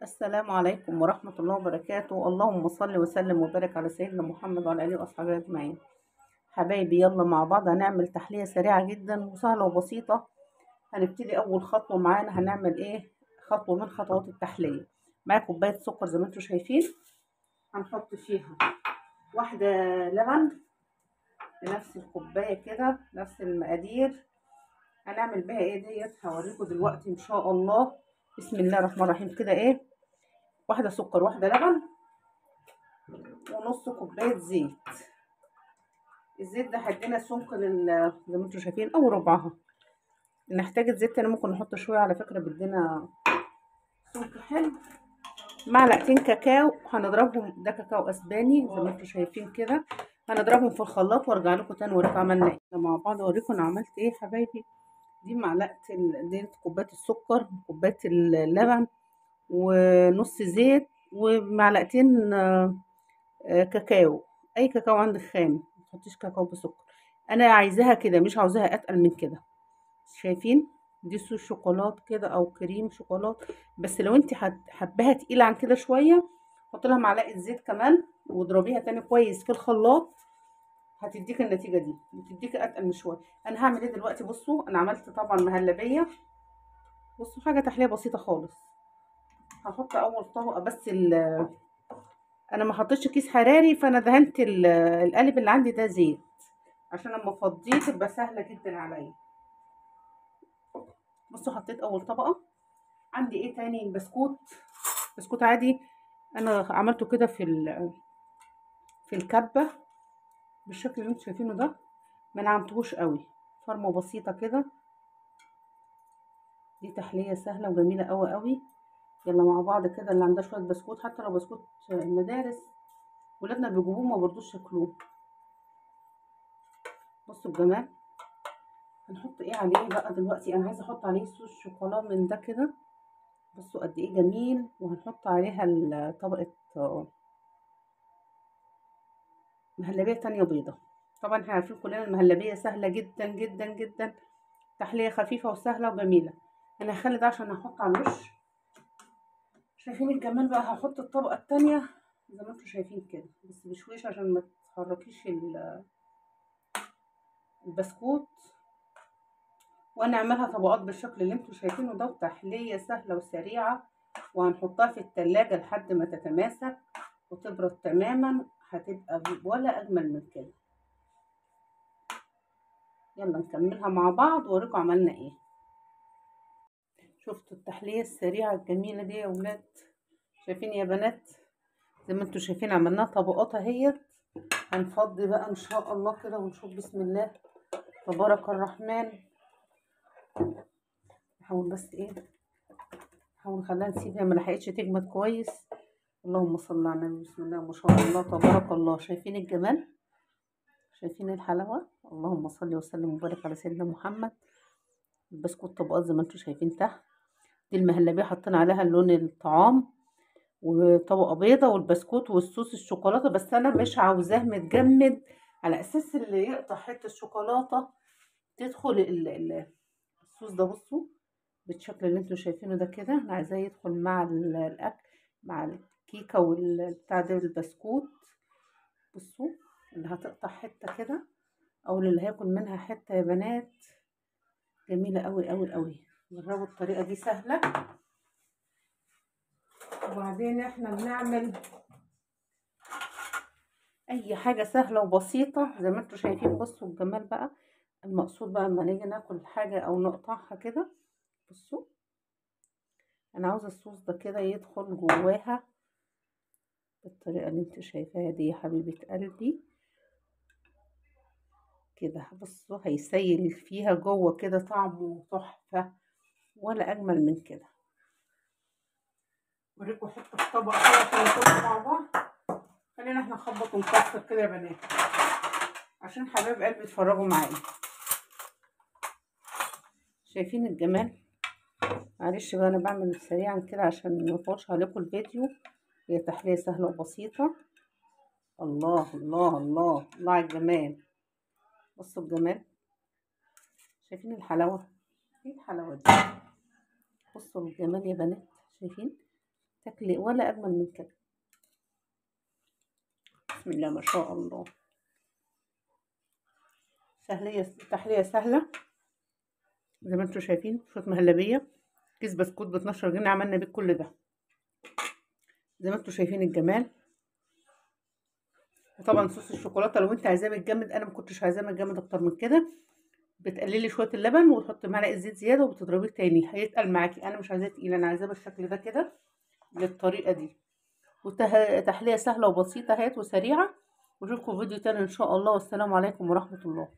السلام عليكم ورحمة الله وبركاته. اللهم صل وسلم وبارك على سيدنا محمد وعلى آله وأصحابه أجمعين. حبايبي يلا مع بعض هنعمل تحلية سريعة جدا وسهلة وبسيطة. هنبتدي أول خطوة معانا، هنعمل إيه؟ خطوة من خطوات التحلية. معايا كوباية سكر زي ما انتم شايفين، هنحط فيها واحدة لبن بنفس الكوباية كده، نفس المقادير. هنعمل بيها ايه ديت؟ هوريكم دلوقتي ان شاء الله. بسم الله الرحمن الرحيم. كده ايه؟ واحدة سكر، واحدة لبن، ونص كوباية زيت. الزيت ده هيدينا سمك زي ما انتم شايفين، او ربعها. نحتاج الزيت تاني، ممكن نحط شوية على فكرة، بيدينا سمك حلو. معلقتين كاكاو هنضربهم، ده كاكاو اسباني زي ما انتم شايفين كده، هنضربهم في الخلاط وارجع لكم تاني اوريكم عملنا ايه مع بعض. اوريكم انا عملت ايه حبايبي. دي معلقه دي كوباية السكر، كوباية اللبن، ونص زيت، ومعلقتين كاكاو، اي كاكاو عندك خام، ما تحطيش كاكاو بسكر. انا عايزاها كده، مش عاوزاها اتقل من كده. شايفين؟ دي صوص شوكولاتة كده او كريم شوكولاتة، بس لو انت حباها تقيلة عن كده شوية حط لها معلقه زيت كمان واضربيها تاني كويس في الخلاط، هتديك النتيجة دي، بتديك اتقل من شوية. انا هعمل ايه دلوقتي؟ بصوا انا عملت طبعا مهلبية، بصوا حاجة تحلية بسيطة خالص. هحط اول طبقه بس، انا ما حطيتش كيس حراري، فانا دهنت القالب اللي عندي ده زيت عشان لما افضيه تبقى سهلة جدا عليا. بصوا حطيت اول طبقه. عندي ايه تاني؟ البسكوت، بسكوت عادي انا عملته كده في الكبه بالشكل اللي انتم شايفينه ده، ما نعمتهوش قوي، فرمه بسيطة كده. دي تحلية سهلة وجميلة قوي قوي. يلا مع بعض كده، اللي عندها شوية بسكوت، حتى لو بسكوت المدارس ولادنا بيجيبوه ما برضوش ياكلوه. بصوا الجمال. هنحط ايه عليه بقى دلوقتي؟ انا عايزه احط عليه صوص شوكولاتة من ده كده، بصوا قد ايه جميل. وهنحط عليها طبقه مهلبية تانية بيضة. طبعا احنا عارفين كلنا المهلبيه سهلة جدا جدا جدا، تحلية خفيفة وسهلة وجميلة. انا هخلي ده عشان هحط على الوش. شايفين الجمال بقى؟ هحط الطبقة التانية زي ما انتم شايفين كده، بس بشويش عشان ما تحركيش البسكوت. وانا اعملها طبقات بالشكل اللي انتم شايفينه ده. وتحليه سهلة وسريعة، وهنحطها في التلاجة لحد ما تتماسك وتبرد تماما، هتبقى ولا اجمل من كده. يلا نكملها مع بعض واوريكم عملنا ايه. شفتوا التحلية السريعة الجميلة دي يا ولاد؟ شايفين يا بنات؟ زي ما انتم شايفين عملناها طبقات اهيت. هنفضي بقى ان شاء الله كده ونشوف. بسم الله تبارك الرحمن. نحاول بس ايه، نحاول نخليها، نسيبها ما لحقتش تجمد كويس. اللهم صل على النبي. بسم الله ما شاء الله تبارك الله. شايفين الجمال؟ شايفين الحلاوة؟ اللهم صل وسلم وبارك على سيدنا محمد. البسكوت طبقات زي ما انتم شايفين تحت. دي المهلبيه حطينا عليها اللون الطعام، وطبقه بيضة، والبسكوت والصوص الشوكولاتة. بس انا مش عاوزاه متجمد، على اساس اللي يقطع حتة الشوكولاتة تدخل الصوص ده. بصوا بالشكل اللي انتم شايفينه ده كده، انا عايزاه يدخل مع الاكل، مع الكيكه والبتاع ده البسكوت. بصوا اللي هتقطع حتة كده او اللي هياكل منها حتة يا بنات، جميلة قوي قوي قوي. جربوا الطريقة دي سهلة. وبعدين احنا بنعمل اي حاجة سهلة وبسيطة زي ما انتم شايفين. بصوا الجمال بقى. المقصود بقى لما نيجي ناكل حاجة او نقطعها كده، بصوا انا عاوزه الصوص ده كده يدخل جواها بالطريقة اللي انتوا شايفاها دي يا حبيبه قلبي كده. بصوا هيسيل فيها جوه كده، طعمه تحفة ولا اجمل من كده. اوريكم حتة في طبق كده عشان ناكلها مع بعض. خلينا احنا نخبط ونكسر كده يا بنات عشان حبايب قلبي يتفرجوا معايا. شايفين الجمال؟ معلش بقى انا بعمل سريعا كده عشان ما اطولش عليكم الفيديو. هي تحلية سهلة وبسيطة. الله الله الله الله على الجمال. بصوا الجمال، شايفين الحلاوة؟ ايه الحلاوة دي؟ بصوا الجمال يا بنات، شايفين؟ تاكلي ولا اجمل من كده. بسم الله ما شاء الله. سهليه، تحلية سهلة زي ما انتم شايفين. شوية مهلبية، كيس بسكوت ب 12 جنيه عملنا بيه كل ده زي ما انتم شايفين الجمال. وطبعا صوص الشوكولاتة لو انت عايزاه متجمد، انا ما كنتش عايزاه متجمد اكتر من كده، بتقللي شوية اللبن وتحطي معلقه زيت زيادة وبتضربيه تاني، هيتقل معاكي. انا مش عايزاه تقيل، انا عايزاه بالشكل ده كده بالطريقة دي. وتحليه سهلة وبسيطة اهيت وسريعة. واشوفكم في فيديو تاني ان شاء الله، والسلام عليكم ورحمة الله.